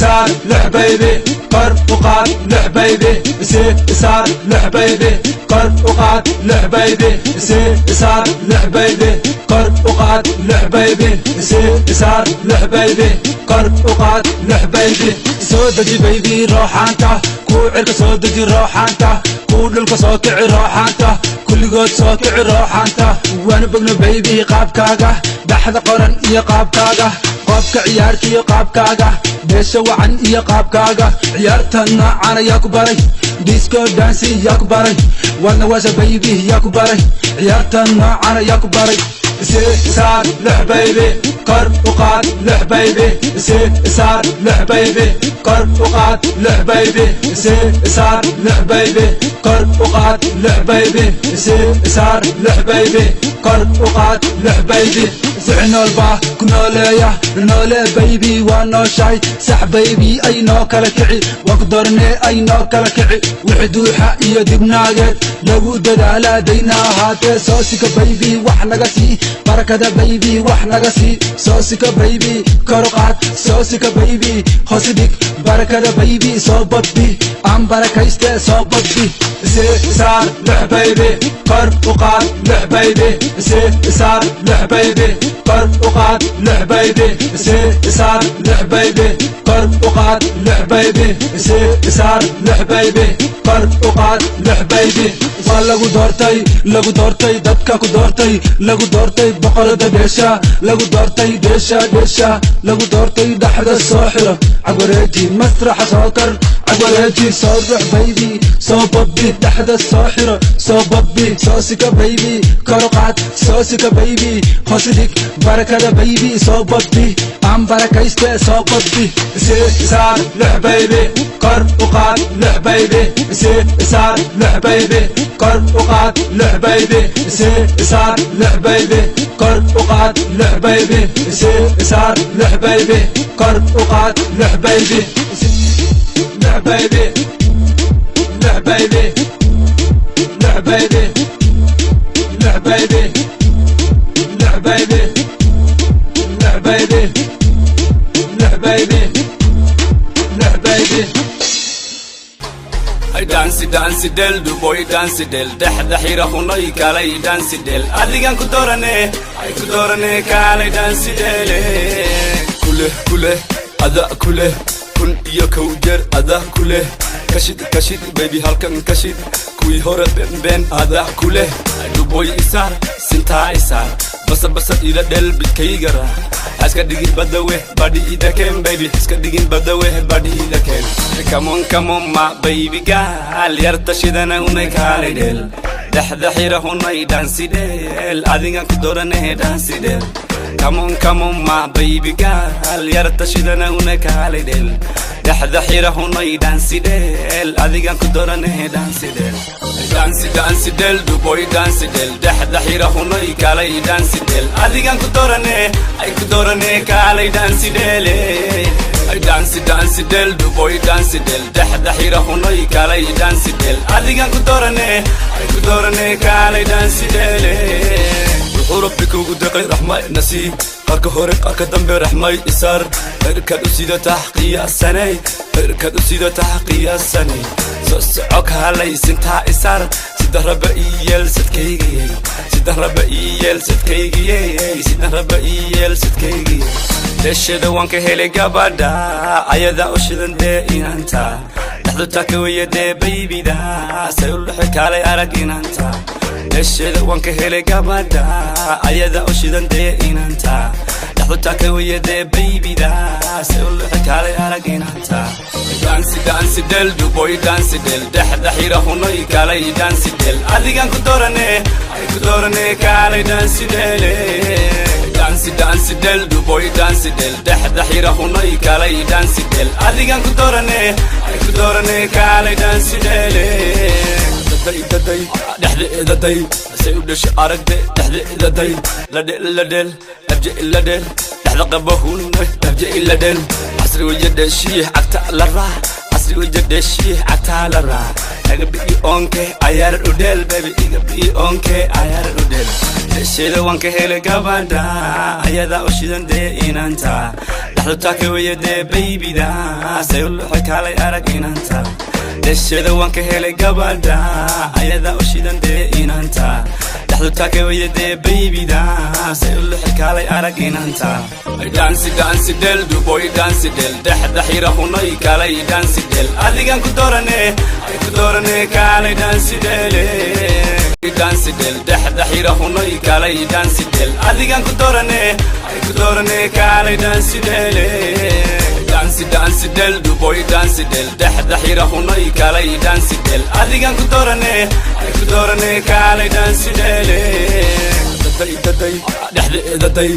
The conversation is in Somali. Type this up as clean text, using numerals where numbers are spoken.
Saar lix baby, kor u qaad lix baby. Saar lix baby, kor u qaad lix baby. Saar lix baby, kor u qaad lix baby. Saar lix baby, kor u qaad lix baby. Soo deji baby rooxaanta, kuu cirka soo deji rooxaanta, kuu dhulka soo kici rooxaanta, kulligood soo kici rooxaanta. Waanu bogno baby qaabkaaga, dhaxda qoran iyo qaabkaaga, qoobka ciyaarta iyo qaabkaaga, dheesha wacan iyo qaabkaaga. Ciyaarta noocan ayaa ku baray? Disco dance yaa ku baray? Wadna waasha baby yaa ku baray? Ciyaarta noocan ayaa ku baray? Saar lix baby, kor u qaad lix baby. Saar lix baby, kor u qaad lix baby. Saar lix baby, kor u qaad lix baby. Saar lix baby, kor u qaad lix baby. Wixii noolbaa ku nooleeya, noole baby, waa nooshahay sax baby. Ay noo kala kici, waa ku doornee, ay noo kala kici. Wixii duuxa iyo dibnaageed lagu dadaalaa dayna ahaatee. Soo sika baby, wax naga sii barakada baby, wax naga sii. Soo sika baby, kor u qaad. Soo sika baby, hoos dhig barakada baby. Soo badbi aan barakayste, soo badbi. Saar lix baby, kor u qaad lix baby. Saar lix baby, kor u qaad lix baby. Saar lix baby, kor u qaad lix baby. Saar lix baby, kor u qaad lix baby. Waa lagu doortay, lagu doortay, dadka ku doortay, lagu doortay boqorada dheesha, lagu doortay dheesha, dheesha lagu doortay. Dhaxda soo xiro, cagwareeji, masraxa soo kar, cagwareeji, soo rux baby, soo babbi. Dhaxda soo xiro, soo babbi. Soo sika baby, kor u qaad. Soo sika baby, hoos dhig barakada baby. Soo babbi aan barakayste, soo babbi. Saar lix baby, kor u qaad lix baby. Saar lix baby, kor u qaad lix baby. Saar lix baby, kor u qaad lix baby. Saar lix baby, kor u qaad lix baby. Lix baby, lix baby, lix baby, lix baby, lix baby, lix baby, lix baby, lix baby. Dance, dance del, duboy dance del, dhexda xira hunay, kalay dance del, adigan ku doorane, ay ku doorane, kaalay dance dele. Kuleh kuleh ada kuleh, 1001 jeer ada kuleh. Kashid kashid baby, halkan kashid, kuwii hore benben ada kuleh. Duboy isaar, sintaa isaar, basa basa ila dhel, bidkayga raac. Iska dhigin badawe, badi ida ken baby, iska dhigin badawe, badi ida ken. Come on, come on ma baby gaal, yarta shidana unay, kaalay dhel, dhexda xira hunay, dance dhel, adigan ku doorane, dance dhel. Come on, come on ma baby gaal, yarta shidana unay, kaalay dhel, dhexda xira hunay, dance dhel, adigan ku doorane, dance dhel. Dance, dance del, duboy dance del, dhexda xira hunay, kaalay dance del, adigan ku doorane, ay ku doorane, kaalay dance dhele. Dance, dance del, duboy dance del, dhexda xira hunay, kaalay dance del, adigan ku doorane, ay ku doorane, kaalay dance dhele. Wuxuu Rabbi kugu deqay raxmay nasiib, qarka hore, qarka dambe raxmay isaar. Cirkaad u sidataa qiyaasanay, cirkaad u sidataa qiyaasanay. Soo soco, kaalay, sintaa isaar, sida raba ii yeel sadkaygiyey, sida raba ii yeel sadkaygiyey, sida raba ii yeel sadkaygiyey. Dheeshada waan ka helay gabadha, ayadaa u shidan dee inanta, dhexdu taaka weeye dee baybida, say u dhuxi, kaalay arag inanta. Dheeshada waan ka helay gabadha, ayadaa u shidan dee inanta, dhexdu taaka weeye dee baybida, say u dhuxi, kaalay arag inanta. Dance, dance del, duboy dance del, dhexda xira hunay, kaalay dance del, adigan ku doorane, ay ku doorane, kaalay dance dele. Dance, dance del, duboy dance del, dhexda xira hunay, kaalay dance del, adigan ku doorane, ay ku doorane, kaalay dance dele. Daday daday, dhexda idaday, say u dhashay aragde, dhexda idaday, ladhe ladhel abje ladhel, dhexda qaba hunay, abje ladhel, casri waya dhashiye, cagta la raac. Uja dheshi cagtaa la raac. Iga bi'i oonke, ayaar udheel, baby, iga bi'i oonke, ayaar udheel. Dhesheeda waan ka helay gabadha, ayadaa u shidan dee inanta. Dhexdu taaka weeye dee babyda, say u luxay, kaalay arag inanta. Dhesheeda waan ka helay gabadha, ayadaa u shidan dee inanta. Dhexdu taaka weeye dee babyda, say u luxay, kaalay arag inanta. Dance, dance del duboy, dance del, dhexda xira hunay, kaalay dance del. Adigan ku doorane, ay ku doorane, kaalay dance dele. Dance del, dhexda xira hunay, kaalay dance del. Adigan ku doorane, ay ku doorane, kaalay dance dele. Dance, dance del duboy, dance del, dhexda xira hunay, kaalay dance del. Adigan ku doorane, ay ku doorane, kaalay dance dele. Daday daday dhexda eedaday.